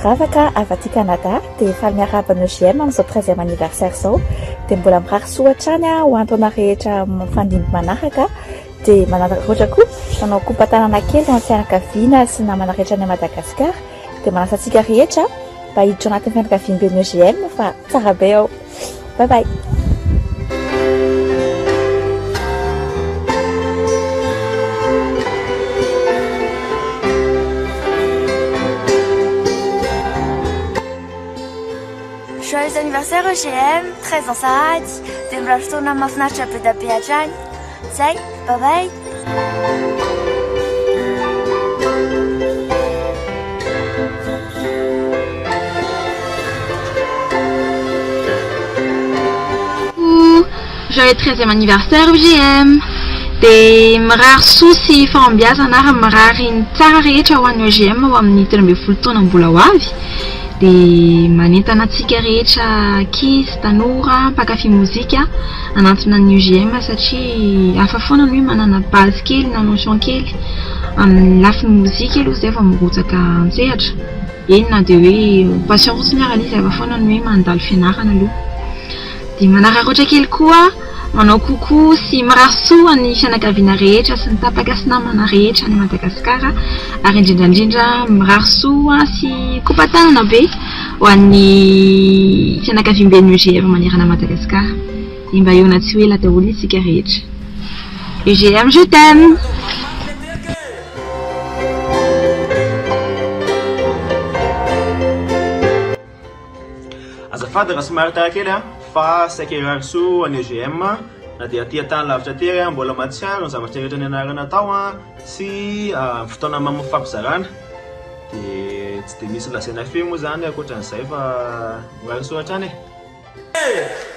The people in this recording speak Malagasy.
Ravaka avy aty Canada dia faly miarahaba ny EGM amin'izao treizième anniversaire izao dia mbola mirary soa hatrany ho antaona rehetra mifandimby manaraka dia manararaotra koa manao kopa-tanana kely ho an'ny fianakaviana sy namana rehetra any Madagasikara dia manasa antsika rehetra mba hiditra ao anatin'ny fianakaviamben'ny EGM fa tsara be ao. Bye bye. Joyeux anniversaire EGM, 13 ans sahady, dia mirary fotoana mahafinaritra be dia be hatrany. Zay, bye bye. Joyeux treizième anniversaire EGM! Dia mirary soa sy fahombiazana ary mirary ny tsara rehetra ho an'ny EGM ho amin'ny 13 taona mbola ho avy. Dia manentana antsika rehetra ankizy, tanora, mpankafy mozika hanantona ny UGM satria hafa foana ny hoe manana base kely na notion kely amin'ny lafiny mozika aloha izay vao mirotsaka an-tsehatra. Eny na dia hoe passion fotsiny ary ilay izy hafa foana ny hoe mandalo fianarana aloha. Dia manararaotra kely koa manao coucou sy mirary soa ny fianakaviana rehetra sy ny tapaka sy namana rehetra any Madagasikara ary indrindra indrindra mirary soa sy kopa-tanana be ho an'ny fianakaviamben'ny UGM manerana Madagasikara. Dia mba hihaona tsy ho ela daholo isika rehetra. UGM je t'aime! Azafady raha somary tara kely an, fa saika hirary soa ho an'i EGM na dia aty an-tany lavitra aty ary aho mbola mahatsiaro ny zavatra rehetra nianarana tao an, sy ny fotoana mamy nifampizarana. Dia tsy dia misy lazaina firy moa izany ankoatran'izay fa mirary soa hatrany e!